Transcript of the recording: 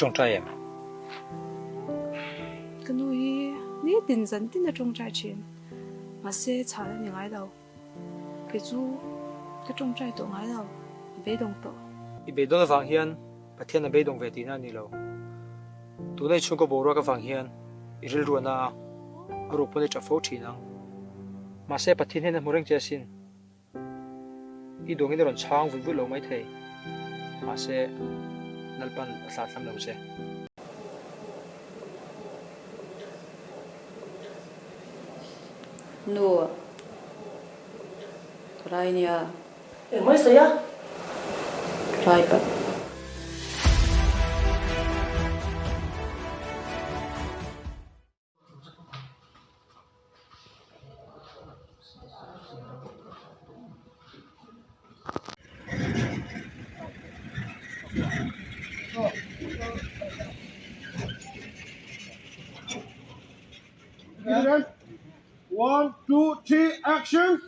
Tawngtai em? Ka nu hi nitin zan tin a tawngtai thin. Mahse chhan a ni ngai lo. Kei chu ka tawngtai tawh ngai lo. A beidawng tawh. I beidawn avang hian Pathian a beidawng ve tihna a ni lo. Tuna i chhungkaw boruak avang hian i rilru a na a, a ruk pawn i tap fo thin ang. Mahse Pathian hian a hmu reng che asin. I duangin a rawn chhang vut vut lo maithei. Mahse, Lalpan a thlah thlam lo che. Nu, ka rai nia. Engmai sawi a? Ka rai pat. One, two, three, action!